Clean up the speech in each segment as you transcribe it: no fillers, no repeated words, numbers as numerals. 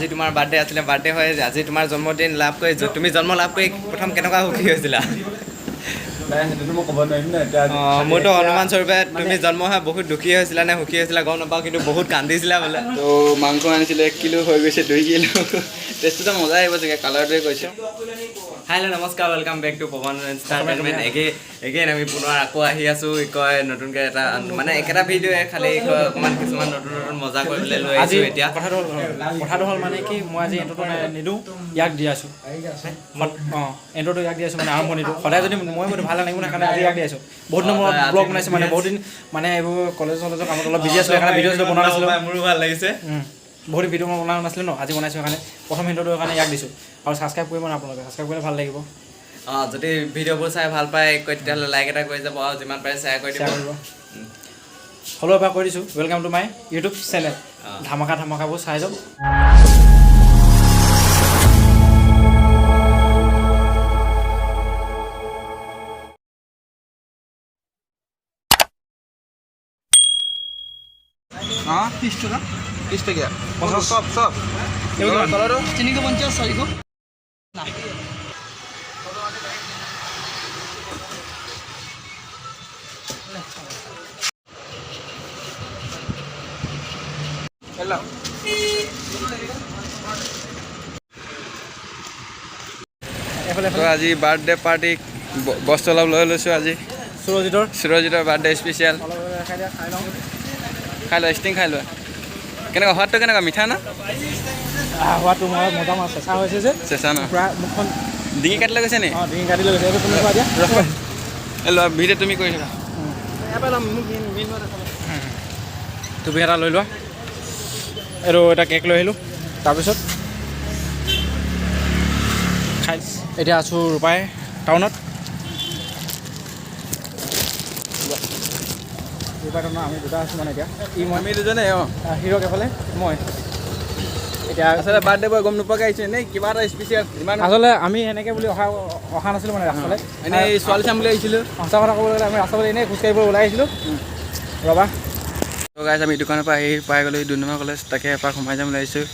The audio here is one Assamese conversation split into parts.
আজি তোমাৰ বাৰ্থডে আছিলে, বাৰ্থডে হয় আজি তোমাৰ জন্মদিন লাভ কৰি, তুমি জন্ম লাভ কৰি প্ৰথম কেনেকুৱা সুখী হৈছিলা? নাই, সেইটোতো মই ক'ব নোৱাৰিম ন এতিয়া। অঁ, মোৰতো অনুমান স্বৰূপে তুমি জন্ম হৈ বহুত দুখী হৈছিলা নে সুখী হৈছিলা গম নাপাওঁ, কিন্তু বহুত কান্দিছিলা বোলে। তো মাংস আনিছিলে 1 কিলো, হৈ গৈছে 2 কিলো। টেষ্টটো মজা আহিব চাগে, কালাৰটোৱে কৈছে। হেল্ল', নমস্কাৰ, welcome back to Pawan entertainment. Again আমি পুনৰ আকৌ আহি আছোঁ, কি কয়, নতুনকৈ এটা, মানে একেটা ভিডিঅ'য়ে, খালি কি কয়, অকণমান কিছুমান নতুন নতুন মজা কৰিবলৈ লৈ আজি আহিছোঁ এতিয়া। কথাটো হ'ল মানে কি, মই আজি এণ্ট্ৰটো নিদিওঁ, ইয়াক দি আছোঁ। অঁ, এণ্ট্ৰটো ইয়াক দি আছোঁ, মানে আৰম্ভণিটো। সদায় যদি মই মোৰ ভাল নালাগিব, সেইকাৰণে আজি ইয়াক দি আছোঁ। বহুত দিনৰ মূৰত ব্লগ বনাইছোঁ, মানে বহুত দিন মানে এইবোৰ কলেজ চলেজৰ কামত অলপ বিজি আছিলোঁ, সেইকাৰণে ভিডিঅ' চিডিঅ' বনোৱা নাছিলোঁ। মোৰো ভাল লাগিছে। বহুত দিন ভিডিঅ' মই বনোৱা নাছিলোঁ ন, আজি বনাইছোঁ, সেইকাৰণে প্ৰথম ইণ্ট্ৰটো কাৰণে ইয়াক দিছোঁ। আৰু ছাবস্ক্ৰাইব কৰিব ন আপোনালোকে, ছাবস্ক্ৰাইব কৰিলে ভাল লাগিব। অঁ, যদি ভিডিঅ'বোৰ চাই ভাল পায় কৈ তেতিয়াহ'লে লাইক এটা কৰি যাব আৰু যিমান পাৰে শ্বেয়াৰ কৰি দিব। শ্বেয়াৰ কৰিব। হ'লেও এবাৰ কৈ দিছোঁ, welcome to my YouTube channel. ধামাকা ধামাকাবোৰ চাই যাওক। অঁ, 30 টকা, 30 টকীয়া 50, চব চব তলতো। 350, 400। হেল্ল'। এইফালে। তো আজি বাৰ্থডে পাৰ্টি বস্তু অলপ লৈ লৈছোঁ আজি। সুৰজিতৰ। সুৰজিতৰ বাৰ্থডে স্পেচিয়েল। অলপ খাই দিয়া, খাই লওঁ। খাই লোৱা, ষ্টিং খাই লোৱা। কেনেকুৱা সোৱাদটো, কেনেকুৱা? মিঠা না? সোৱাদটো মই মজা, মাছ চেঁচা হৈছে যে। চেঁচা ন? পূৰা মুখখন। ডিঙি কাটিলে গৈছে নি? অঁ, ডিঙি কাটি লৈ গৈছে। এইটো তুমি খোৱা দিয়া। এই লোৱা, ভিডিঅ' তুমি কৰি থাকা। তুমি এটা লৈ লোৱা। এইটো এটা কেক লৈ আহিলোঁ, তাৰপিছত খাই এতিয়া আছোঁ ৰূপাই টাউনত। ৰূপাই টাউনত আমি দুটা আছোঁ, মানে এতিয়া ই মই। আমি দুজনে, অঁ। হিৰক এফালে, মই এতিয়া। আচলতে বাৰ্থডে বয় গম নোপোৱাকৈ আহিছোঁ, এনেই কিবা এটা স্পেচিয়েল ইমান। আচলতে আমি সেনেকৈ বুলি অহা অহা নাছিলোঁ, মানে ৰাস্তালৈ। এনেই ছোৱালী চাম বুলি আহিছিলোঁ। সঁচা কথা ক'বলৈ গ'লে আমি ৰাস্তালৈ এনেই খোজকাঢ়িব ওলাই আহিছিলোঁ। ৰ'বা। তো গাইজ, আমি দোকানৰ পৰা আহি পাই গ'লোঁ ডুমডুমা কলেজ। তাকে এপাক সোমাই যাম বুলি ভাবিছোঁ।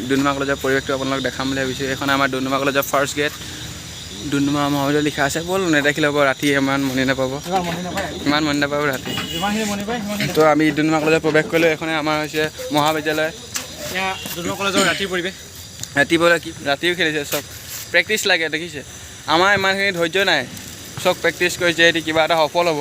ডুমডুমা কলেজৰ পৰিৱেশটো আপোনালোক দেখাম বুলি ভাবিছোঁ। এইখন আমাৰ ডুমডুমা কলেজৰ ফাৰ্ষ্ট গেট। ডুমডুমা মহাবিদ্যালয় লিখা আছে। ব'ল, নেদেখিলে হ'ব, ৰাতি ইমান মনি নাপাব। ইমান মনি নাপায়। ইমান মনি নাপাব ৰাতি। যিমানখিনি মনি পায় সিমানখিনি। তো আমি ডুমডুমা কলেজত প্ৰৱেশ কৰিলোঁ। এইখনে আমাৰ হৈছে মহাবিদ্যালয়। এয়া ডুমডুমা কলেজৰ ৰাতিৰ পৰিৱেশ। ৰাতিপুৱা কি ৰাতিও খেলিছে চব, প্ৰেক্টিচ লাগে। দেখিছে, আমাৰ ইমানখিনি ধৈৰ্য নাই। চব প্ৰেক্টিচ কৰিছে, এটি কিবা এটা সফল হ'ব।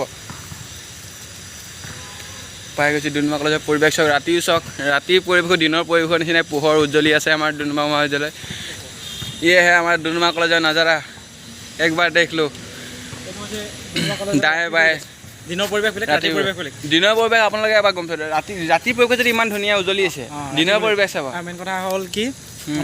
পাই গৈছোঁ ডুমডুমা কলেজৰ পৰিৱেশ। চাওক, ৰাতিও চাওক, ৰাতিৰ পৰিৱেশো দিনৰ পৰিৱেশৰ নিচিনাই পোহৰ উজ্জ্বলি আছে আমাৰ ডুমডুমা মহাবিদ্যালয়। ये है हमारा डुमडुमा कॉलेज नज़ारा, एक बार देख लो। এইটো হৈছে ডুমডুমা কলেজৰ দায়ে বায়ে। দিনৰ পৰিৱেশ বেলেগ, ৰাতি ৰাতিৰ পৰিৱেশ বেলেগ। দিনৰ পৰিৱেশ আপোনালোকে এবাৰ গম পাইছে। ৰাতি ৰাতিৰ পৰিৱেশ যদি ইমান ধুনীয়া উজ্জ্বলি আছে, দিনৰ পৰিৱেশ চাব। মেইন কথা হ'ল কি,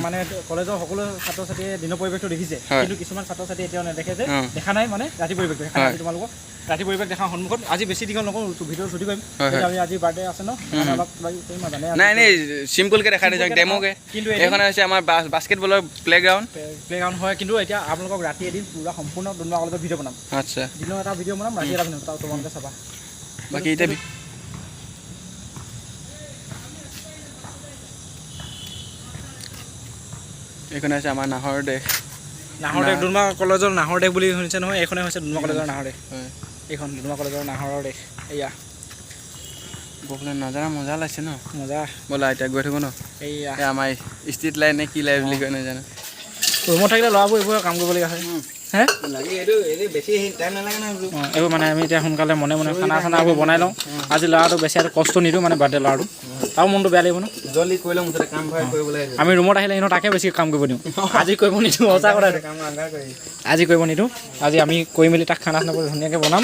মানে কলেজৰ সকলো ছাত্ৰ ছাত্ৰীয়ে দিনৰ পৰিৱেশটো দেখিছে, কিন্তু কিছুমান ছাত্ৰ ছাত্ৰীয়ে এতিয়াও নেদেখে যে, দেখা নাই মানে ৰাতি পৰিৱেশটো। সেইকাৰণে আজি তোমালোকক ৰাতি পৰিৱেশ দেখা সন্মুখত। আজি বেছি দীঘল নকৰোঁ, ভিডিঅ' ছুটি কৰিম। হয়, হয়। আমি আজি বাৰ্থডে আছে ন, সেইকাৰণে অলপ কিবা কিবি কৰিম আৰু জানে। নাই, এনেই চিম্পুলকৈ দেখাই দিছোঁ, ডেম'কে। কিন্তু এইখনে হৈছে আমাৰ বাস্কেটবলৰ প্লে'গ্ৰাউণ্ড। প্লেগ্ৰাউণ্ড হয়, কিন্তু এতিয়া আপোনালোকক ৰাতি এদিন পূৰা সম্পূৰ্ণ ডুমডুমা কলেজৰ ভিডিঅ' বনাম। দিনৰ এটা ভিডিঅ' বনাম, ৰাতি এটা ভিডিঅ' বনাম, তোমালোকে চাবা। বাকী এতিয়া এইখনে হৈছে আমাৰ নাহৰ দেশ। নাহৰ দেশ, ডুমডুমা কলেজৰ নাহৰ দেশ বুলি শুনিছে নহয়? এইখনে হৈছে ডুমডুমা কলেজৰ নাহৰ দেশ। হয়। এইখন ডুমডুমা কলেজৰ নাহৰৰ দেশ এয়া। ব'লে নাজাৰা, মজা লাগিছে ন? মজা। ব'লা, এতিয়া গৈ থাকোঁ ন। এইয়া। এই আমাৰ ষ্ট্ৰীট লাইট নে কি লাইট বুলি কয় নাজানো। ৰুমত থাকিলে ল'ৰাবোৰ এইবোৰ কাম কৰিবলগীয়া হয় হে। লাগে, এইটো এইটো বেছি টাইম নালাগে নহয়। অঁ, এইবোৰ মানে আমি এতিয়া সোনকালে মনে মনে খানা চানাবোৰ বনাই লওঁ। আজি ল'ৰাটো বেছি আৰু কষ্ট নিদিওঁ, মানে বাৰ্থডে ল'ৰাটো, তাৰো মনটো বেয়া লাগিব ন। জল্দি কৰি লওঁ, মুঠতে কাম ভাই কৰিব লাগে। আমি ৰুমত আহিলে এনেও তাকে বেছি কাম কৰিব দিওঁ, আজি কৰিব নিদিওঁ। সঁচা কথা এইটো। কাম আন্ধাৰ কৰি। আজি কৰিব নিদিওঁ। আজি আমি কৰি মেলি তাক খানা চানাবোৰ ধুনীয়াকৈ বনাম।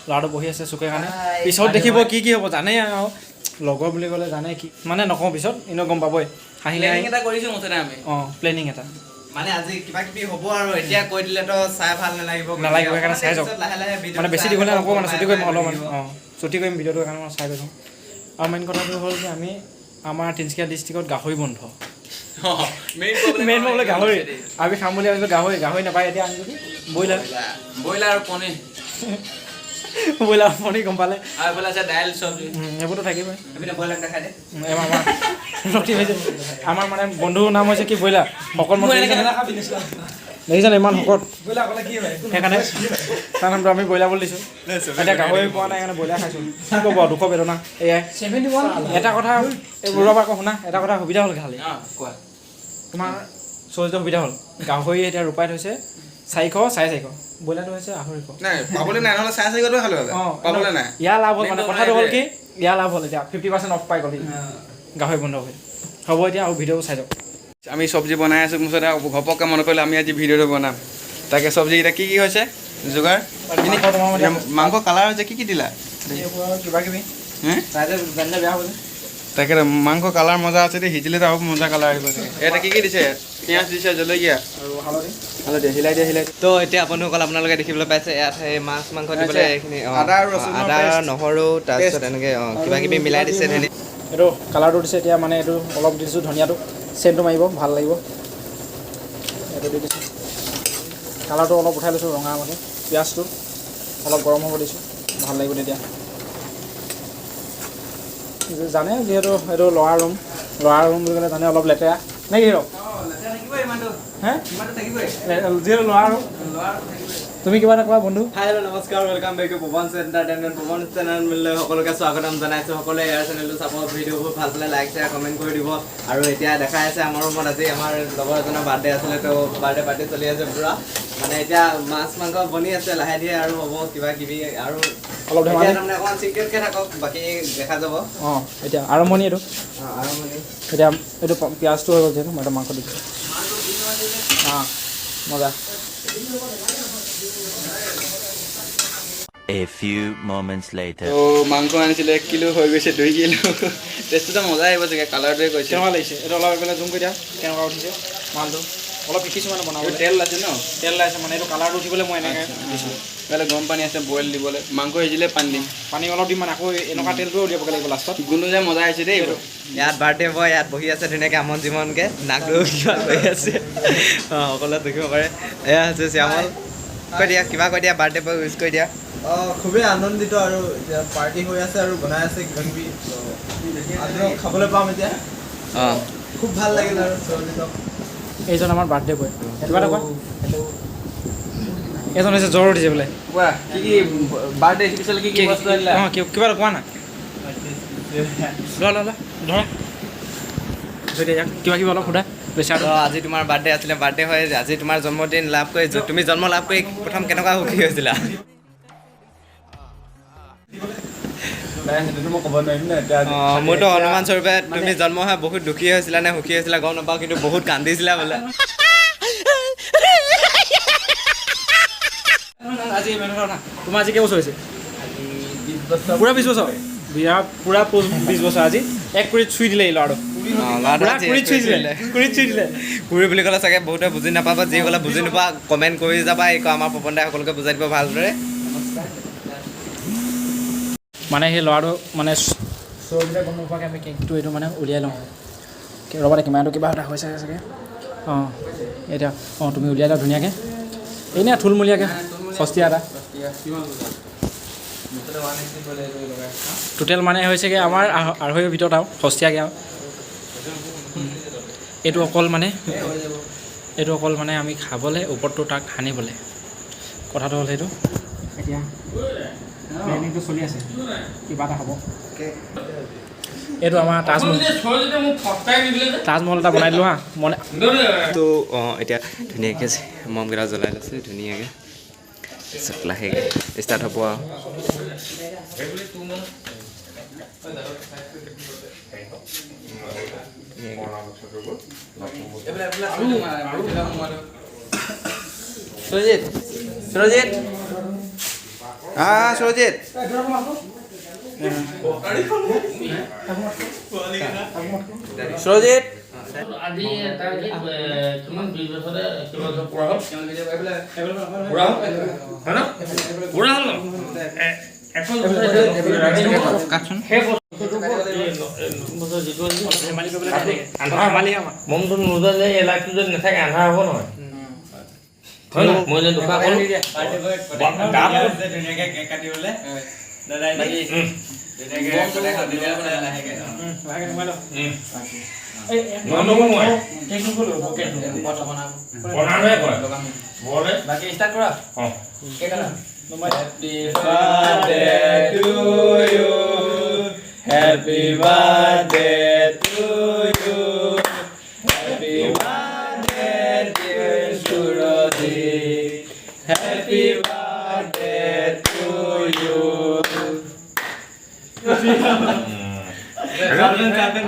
ল'ৰাটো বহি আছে চুকে কাৰণে। পিছত দেখিব কি কি হ'ব, জানেই আৰু লগৰ বুলি ক'লে জানে কি, মানে নকওঁ, পিছত এনেও গম পাবই হাঁহি হাঁহি। এটা কৰিছোঁ মুঠতে আমি। অঁ, প্লেনিং এটা। মানে আজি কিবা কিবি হ'ব আৰু এতিয়া কৈ দিলেতো চাই ভাল নালাগিব। নালাগিব, সেইকাৰণে চাই যাওক। পিছত লাহে লাহে ভিডিঅ'টো মানে বেছি চাই দীঘলীয়া গম নকওঁ, মানে পাই ছুটি কৰিম পাই অলপমান। থাকিব। অঁ, ছুটি কৰিম ভিডিঅ'টো, সেইকাৰণে মই চাই গৈছোঁ। আৰু মেইন কথাটো হ'ল যে আমি আমাৰ তিনিচুকীয়া ডিষ্ট্ৰিক্টত গাহৰি বন্ধ। মেইন বোলে গাহৰি আমি খাম বুলি ভাবিছোঁ, গাহৰি গাহৰি নাপায়। এতিয়া আনিছোঁ কি? ব্ৰইলাৰ। ব্ৰইলাৰ আৰু পনীৰ। ব্ৰইলাৰ আৰম্ভণি গম পালে। আৰু এইফালে আছে দাইল, চব্জি। এইবোৰতো থাকিবই। এইপিনে ব্ৰইলাৰ দেখাই দে। আমাৰ ৰতি হৈছে আমাৰ মানে বন্ধুৰ নাম হৈছে কি ব্ৰইলাৰ, শকত মানুহ দেখিছেনে ইমান শকত, সেইকাৰণে তাৰ নামটো আমি ব্ৰইলাৰ বুলি দিছোঁ। এতিয়া গাহৰি পোৱা নাই কাৰণে ব্ৰইলাৰ খাইছোঁ, কি ক'ব আৰু, দুখ বেদনা এয়াই। এটা কথা ৰ'বা আকৌ শুনা, এটা কথা সুবিধা হ'ল খালি। কোৱা। তোমাৰ চল্লিছৰ সুবিধা হ'ল, গাহৰি এতিয়া ৰূপাইত হৈছে 400, 450, ব্ৰইলাৰটো হৈছে 250। নাই পাবলৈ নাই, নহ'লে 450টোৱে খালোঁ হ'লে। পাবলৈ নাই। ইয়াৰ লাভ হ'ল মানে কথাটো হ'ল কি, ইয়াৰ লাভ হ'ল এতিয়া 50% অফ পাই গ'ল সি গাহৰি বন্ধ হৈ। হ'ব এতিয়া আৰু ভিডিঅ'বোৰ চাই যাওক। আমি চব্জি বনাই আছোঁ, মুঠতে ঘপককৈ মনত পৰিলে আমি আজি ভিডিঅ'টো বনাম। তাকে চব্জিকেইটা কি কি হৈছে যোগাৰ? মাংস কালাৰ হৈছে, কি কি দিলা? কিবা কিবি জানিলে বেয়া হ'ব যে। তাকে মাংস কালাৰ মজা আছে দেই, সিজিলে আৰু মজা কালাৰ আহিব চাগে। এটা কি কি দিছে? পিঁয়াজ দিছে, জলকীয়া আৰু হালধি। হালধি হিলাই দিয়া, হিলাই। তো এতিয়া বন্ধুসকল আপোনালোকে দেখিবলৈ পাইছে ইয়াত সেই মাছ মাংস দিবলৈ এইখিনি আদা আৰু ৰচুনৰ আদা paste। নহৰু, তাৰপিছত এনেকৈ কিবা কিবি মিলাই দিছে ধুনীয়া। এইটো কালাৰটো দিছে এতিয়া, মানে এইটো অলপ দিছোঁ ধনিয়াটো, চেণ্টটো মাৰিব ভাল লাগিব, এইটো দি দিছোঁ। কালাৰটো অলপ উঠাই লৈছোঁ ৰঙা, মানে পিঁয়াজটো অলপ গৰম হ'ব দিছোঁ, ভাল লাগিব তেতিয়া। জানে যিহেতু এইটো ল'ৰা ৰুম, ল'ৰা ৰুম বুলি ক'লে জানে অলপ লেতেৰা নে কি হিৰ'? হে, যিহেতু ল'ৰা ৰুম। তুমি কিবা এটা কোৱা বন্ধু। হাই হেল্ল' নমস্কাৰ, welcome back to Pawan entertainment. Pawan চেনেললৈ সকলোকে স্বাগতম জনাইছোঁ। সকলোৱে ইয়াৰ চেনেলটো চাব, ভিডিঅ'বোৰ ভাল পালে লাইক শ্বেয়াৰ কমেণ্ট কৰি দিব। আৰু এতিয়া দেখাই আছে আমাৰ ৰুমত আজি আমাৰ লগৰ এজনৰ বাৰ্থডে আছিলে, তো বাৰ্থডে পাৰ্টি চলি আছে পূৰা। মানে এতিয়া মাছ মাংস বনি আছে লাহে ধীৰে, আৰু হ'ব কিবা কিবি আৰু অলপ ধেমালি। এতিয়া তাৰমানে অকণমান চিক্ৰেটকৈ থাকক, বাকী দেখা যাব। অঁ, এতিয়া আৰম্ভণি এইটো। আৰম্ভণি। এতিয়া এইটো পিঁয়াজটো হৈ গ'ল যিহেতু, মই এটা মাংস দি দিছোঁ। অঁ, মজা। A few moments later. তো মাংস আনিছিলে 1 কিলো, হৈ গৈছে 2 কিলো। টেষ্টটো মজা আহিব চাগে, কালাৰটোৱে কৈছে। কেনেকুৱা লাগিছে এইটো অলপ এইফালে জুম কৰি দিয়া, কেনেকুৱা উঠিছে মালটো। অলপ শিকিছোঁ মানে বনাবলৈ। তেল আছে ন? তেল ওলাইছে মানে এইটো কালাৰটো উঠিবলৈ মই এনেকৈ দিছিলোঁ। এইফালে গৰম পানী আছে বইল দিবলৈ, মাংস সিজিলে পানী দিম। পানী অলপ দিম মানে আকৌ এনেকুৱা তেলটোও উলিয়াবগৈ লাগিব লাষ্টত। গোন্ধ যে মজা আহিছে দেই। ইয়াত বাৰ্থডে বয় ইয়াত বহি আছে ধুনীয়াকৈ আমন জীৱনকৈ, নাকটো কিবা কৰি আছে। অঁ, সকলোৱে দেখিব পাৰে। এয়া হৈছে শ্যামল। কৈ দিয়া কিবা, কৈ দিয়া বাৰ্থডে বয় উইচ কৰি দিয়া। খুবেই আনন্দিত আৰু এতিয়া পাৰ্টি হৈ আছে আৰু বনাই আছে কিবা কিবি, আমিও খাবলৈ পাম এতিয়া। অঁ, খুব ভাল লাগিল আৰু চৌদিশক। এইজন আমাৰ বাৰ্থডে বয়, কিবা এটা কোৱা। এইজন হৈছে জ্বৰ উঠিছে বোলে। কোৱা কি কি বাৰ্থডে স্পেচিয়েল কি কি বস্তু আনিলা? অঁ, কিবা এটা কোৱা না। লোৱা লোৱা লোৱা, ধৰা ধৰি দিয়া ইয়াক, কিবা কিবি অলপ সোধা বেছি। তো আজি তোমাৰ বাৰ্থডে আছিলে, বাৰ্থডে হয় আজি তোমাৰ জন্মদিন লাভ কৰি, তুমি জন্ম লাভ কৰি প্ৰথম কেনেকুৱা সুখী হৈছিলা? অঁ, মোৰতো অনুমান স্বৰূপে তুমি জন্ম হৈ বহুত দুখী হৈছিলা নে সুখী হৈছিলা গম নাপাওঁ, কিন্তু বহুত কান্দিছিলা বোলে। আজি ইমান কথা, তোমাৰ আজি কেইবছৰ হৈছে? পূৰা 20 বছৰ। বিয়া পূৰা 20 বছৰ আজি 1 কুৰিত চুই দিলে এই ল'ৰাটো। ল'ৰাটো পূৰা আজি কুৰিত চুই দিলে, কুৰিত চুই দিলে। কুৰি বুলি ক'লে চাগে বহুতে বুজি নাপাব, যিসকলে বুজি নোপোৱা কমেণ্ট কৰি যাবা, এই আমাৰ পপন দাই সকলোকে বুজাই দিব ভালদৰে। মানে সেই ল'ৰাটো মানে চৌবিটা গম নোপোৱাকৈ আমি কেকটো এইটো মানে উলিয়াই লওঁ। ৰ'বা দে, কেমেৰাটো কিবা এটা হৈছে চাগে। অঁ, এতিয়া অঁ তুমি উলিয়াই লোৱা ধুনীয়াকৈ, এনেই থুলমূলীয়াকৈ সস্তীয়া এটা। টোটেল মানে হৈছেগৈ আমাৰ আঢ়ৈৰ ভিতৰত আৰু সস্তীয়াকৈ আৰু। এইটো অকল মানে, এইটো অকল মানে আমি খাবলৈ, ওপৰটো তাক সানিবলৈ। কথাটো হ'ল সেইটো। এতিয়া প্লেনিংটো চলি আছে, কিবা এটা হ'ব। এইটো আমাৰ তাজমহল, তাজমহল এটা বনাই দিলোঁ হা মনে। তো অঁ, এতিয়া ধুনীয়াকৈ মমকেইটা জ্বলাই লৈছে ধুনীয়াকৈ, তাৰপিছত লাহেকৈ ষ্টাৰ্ট হ'ব আৰু। সুৰজিত, সুৰজিত, সুৰজিত, সুৰজিত। আজি তাৰ কিমান 20 বছৰে কিবা বছৰ পুৰা হ'ল, পুৰা হ'ল হয় ন? পুৰা হ'ল ন? সেই বস্তুটো নতুন বছৰ যিটো আন্ধাৰ, মমটো নোজালে এই লাইটটো যদি নাথাকে আন্ধাৰ হ'ব নহয়। হয় ন? মই এনে দুষাৰ ক'লো। ধুনীয়াকে কেক কাটিবলৈ দাদা ধুনীয়াকে লাহেকে। লাহেকে সোমাই লওক। মই নকওঁ, মই বনালে কয় বৰলে। বাকী ষ্টাৰ্ট কৰা। অঁ। Happy birthday to you. Happy birthday to you. Happy birthday dear Surajit. Happy birthday to you.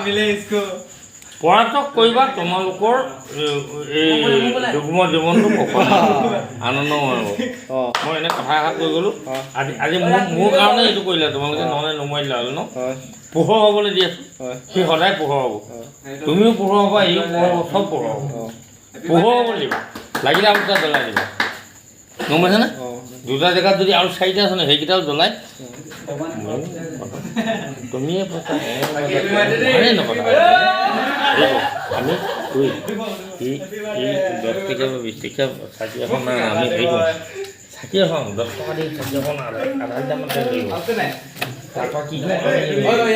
मिले इसको। পৰাতক কৰিবা, তোমালোকৰ এই যুগ্ম জীৱনটো সফল আনন্দময় হ'ব। মই এনে কথা এষাৰ কৈ গ'লোঁ। আজি মোৰ কাৰণে এইটো কৰিলা তোমালোকে, নহ'লে নমুৱাই দিলা হ'লে ন। পোহৰ হ'বলৈ দি আছোঁ, সি সদায় পোহৰ হ'ব, তুমিও পোহৰ হ'বা, ইও পোহৰ হ'ব, চব পোহৰ হ'ব। পোহৰ হ'বলৈ দিবা, লাগিলে আৰু দুটা জ্বলাই দিবা, গম পাইছেনে? দুটা জেগাত যদি আৰু চাৰিটা আছে ন, সেইকেইটাও জ্বলাই তুমিয়ে পতা নপতা। আমি ই 10 টকীয়া বা 20 টকীয়া চাকি এখন নাই, আমি হেৰি কৰোঁ, চাকি এখন 10 টকা দি চাকি এখন আধা লিটাৰমান তেল লাগিব। তাৰপৰা কি কৰোঁ আমি?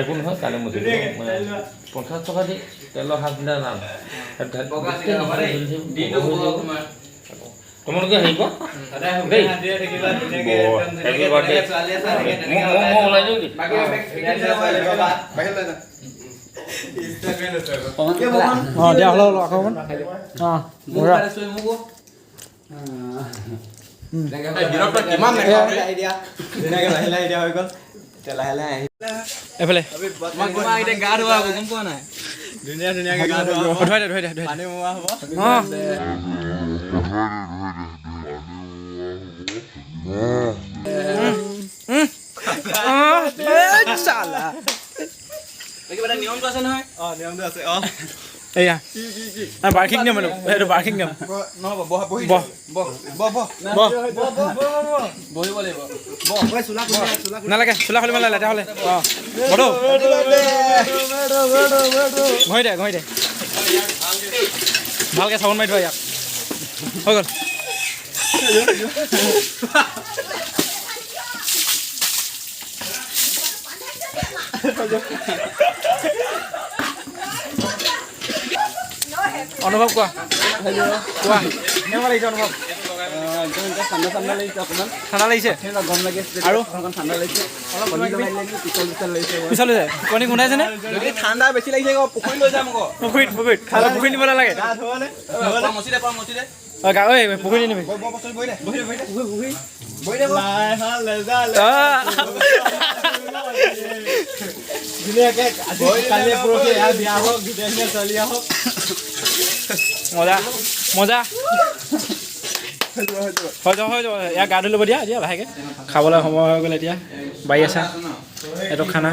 একো নহয়, কালি মই 50 টকা দি তেলৰ 7 লিটাৰ নাম তোমালোকে হেৰি কৰা দেই। Happy birthday. মই ওলাই যাওঁ কি? অঁ, দিয়া, অলপ অলপ আকৌ অকণমান। অঁ, মজা। কিমান? ধুনীয়াকে লাহে লাহে এতিয়া হৈ গ'ল, এতিয়া লাহে লাহে আহি এইফালে। এতিয়া গা ধোৱা হ'ব, গম পোৱা নাই? ধুনীয়া ধুনীয়াকে গা ধোৱা হ'ব। ধুৱাই দে, ধুৱাই দে, ধুৱাই দে। পানী মোৱা হ'ব। অঁ। অঁ, চালা। কিবা এটা নিয়মটো আছে নহয়। অঁ, নিয়মটো আছে অঁ। এয়া বাৰ্ষিক নিয়ম, এইটো বাৰ্ষিক নিয়ম। নহ'ব, বহ, বহি। বহ। বহ, বহ, বহ। বহ। বহিব লাগিব। নালাগে, চোলা খুলিব নালাগে তেতিয়াহ'লে। অঁ, বধো, ঘঁহি দে, ঘঁহি দে ভালকৈ, চাবোন মাৰি ধোৱা ইয়াক, হৈ গ'ল। অনুভৱ কোৱা, কোৱা, কেনেকুৱা লাগিছে অনুভৱ? একদম এতিয়া ঠাণ্ডা ঠাণ্ডা লাগিছে অকণমান। ঠাণ্ডা লাগিছে? গৰম লাগি আছে। আৰু? অকণমান ঠাণ্ডা লাগিছে, কণী লগাই লাগিছে, পিছল পিছল লাগিছে। পিছল হৈছে, কণী গোন্ধাইছেনে? যদি ঠাণ্ডা বেছি লাগিছে পুখুৰী লৈ যাম আকৌ। পুখুৰীত, পুখুৰীত, পুখুৰীত নিব নালাগে। মচি দে, মচি দে। অঁ, গা ঐ, পুখুৰীত নিনিবি। বহি দে, বহি দে, বহি দে। আহ! ধুনীয়াকে আজি কালি পৰহি এয়া বিয়া হওক, ধুনীয়া ধুনীয়া ছোৱালী আহক। মজা মজা, হৈ যাব, হৈ যাব। ইয়াক গা ধুই ল'ব দিয়া। এতিয়া লাহেকৈ খাবলৈ সময় হৈ গ'ল। এতিয়া বাৰী আছে, এইটো খানা,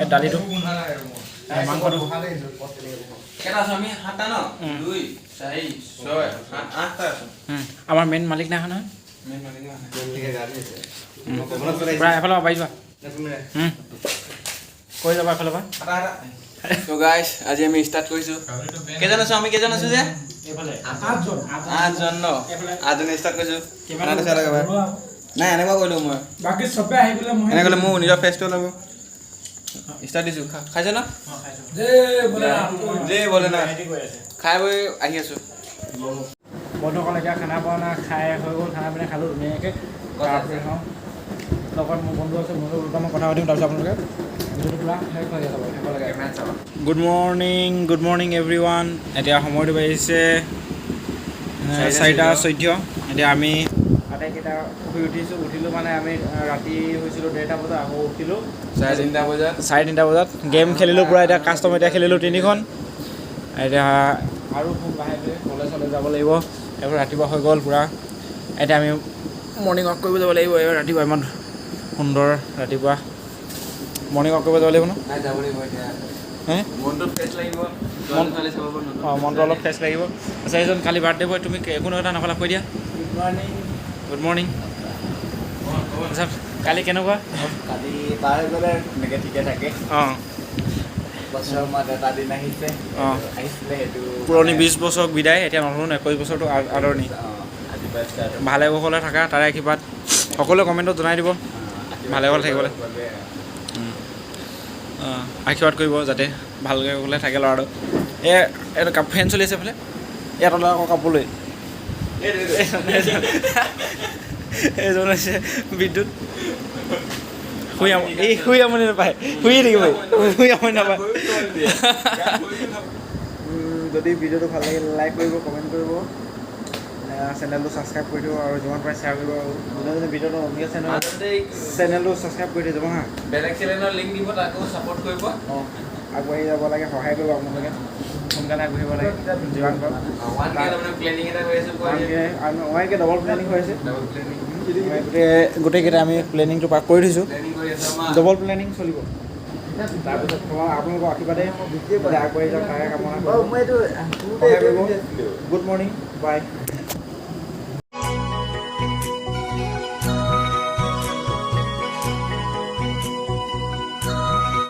এই দালিটো, এই মাংসটো। কেইটা আছো আমি? সাতটা ন? দুই, চাৰি, ছয়, সাত, আঠটা আছো। আমাৰ মেইন মালিক নাই নহয়। মেইন মালিক নাই। পুৰা এফালৰ পৰা বাঢ়ি যোৱা, কৈ যাবা এফালৰ পৰা। তো গাইছ, আজি আমি ষ্টাৰ্ট কৰিছোঁ। কেইজন আছো আমি? কেইজন আছো যে? আঠজন ন? আঠজনে ষ্টাৰ্ট কৰিছোঁ। খানাটো চাই লওক এবাৰ। নাই, এনেকুৱা কৰিলোঁ মই। বাকী চবে আহি পেলাই মই এনেকৈ কৰিলে মোৰ নিজৰ ফেচটো ওলাব। ষ্টাৰ্ট দিছোঁ। খাইছে ন? জয় ভোলেনাথ। খাই বৈ আহি আছোঁ। বন্ধুসকল, এতিয়া খানা পিনা খাই হৈ গ'ল। খানা পিনা খালোঁ ধুনীয়াকৈ। তাৰপিছত লগত মোৰ বন্ধু আছে, বন্ধু দুটামান কথা পাতিম, তাৰপিছত আপোনালোকে ভিডিঅ'টো পূৰা শেষ হৈ যাব, শেষ লাগে। Good morning, good morning everyone. এতিয়া সময়টো বাজিছে 4:14। এতিয়া আমি আটাইকেইটা শুই উঠিছোঁ। উঠিলোঁ মানে আমি ৰাতি শুইছিলোঁ 1:30 বজাত, আকৌ উঠিলোঁ 3:30 বজাত। 3:30 বজাত গেম খেলিলোঁ পূৰা। এতিয়া কাষ্টম এতিয়া খেলিলোঁ তিনিখন। এতিয়া আৰু শুম লাহেকৈ, কলেজলৈ যাব লাগিব। এইবোৰ ৰাতিপুৱা হৈ গ'ল পূৰা। এতিয়া আমি মৰ্ণিং ৱাক কৰিব যাব লাগিব। এইবাৰ ৰাতিপুৱা ইমান সুন্দৰ ৰাতিপুৱা মৰ্ণিং ৱাক কৰিব যাব লাগিব ন? নাই, যাব লাগিব এতিয়া। হে? মনটো ফ্ৰেছ লাগিব, ছোৱালী চাব। অঁ, মনটো অলপ ফ্ৰেছ লাগিব। আচ্ছা, এইজন কালি বাৰ্থডে বয়, তুমি একো কথা নকলা, কৈ দিয়া। Good morning, good morning. আচ্ছা। তাৰপিছত কালি কেনেকুৱা? কালি পাৰ হৈ গ'লে তেনেকৈ ঠিকে থাকে। বছৰৰ মূৰত এটা দিন আহিছে। আহিছিলে সেইটো। পুৰণি 20 বছৰক বিদায়, এতিয়া নতুন 21 বছৰটো আদৰণি। আজি পৰা ষ্টাৰ্ট। ভালে কুশলে থাকা, তাৰে আশীৰ্বাদ। সকলোৱে কমেণ্টত জনাই দিব ভালে কুশলে থাকিবলৈ। আশীৰ্বাদ কৰিব যাতে ভালকৈ কুশলে থাকে ল'ৰাটো। এই এইটো কাপ ফেন চলি আছে এইফালে, ইয়াত ওলাই আকৌ কাপোৰ লৈ এইজন হৈছে বিদ্যুৎ। শুই এই শুই আমনি নাপায়, শুইয়ে থাকিব, শুই আমনি নাপায়। যদি ভিডিঅ'টো ভাল লাগিলে লাইক কৰিব, কমেণ্ট কৰিব, চেনেলটো ছাবস্ক্ৰাইব কৰি দিব আৰু যিমান পাৰে শ্বেয়াৰ কৰিব। আৰু যোনে যোনে ভিডিঅ'টো নতুনকৈ চেনেলটো ছাবস্ক্ৰাইব কৰি থৈ যাব হা। বেলেগ চেনেলৰ লিংক দিব, তাকো ছাপোৰ্ট কৰিব। অঁ, আগবাঢ়ি যাব লাগে, সহায় কৰিব আপোনালোকে, সোনকালে আগবাঢ়িব লাগে যিমান পাৰোঁ। 1K তাৰমানে প্লেনিং এটা কৰি আছোঁ। আমি 1K double planning হৈ আছে। Double planning. গোটেইকেইটা আমি প্লেনিংটো পাক কৰি থৈছোঁ। প্লেনিং কৰি আছোঁ আমাৰ। ডবল প্লেনিং চলিব। তাৰপিছত তোমাৰ আপোনালোকৰ আশীৰ্বাদে যাতে আগবাঢ়ি যাওক তাৰে কামনা কৰোঁ। মই এইটো সহায় কৰিব। Good morning, bye.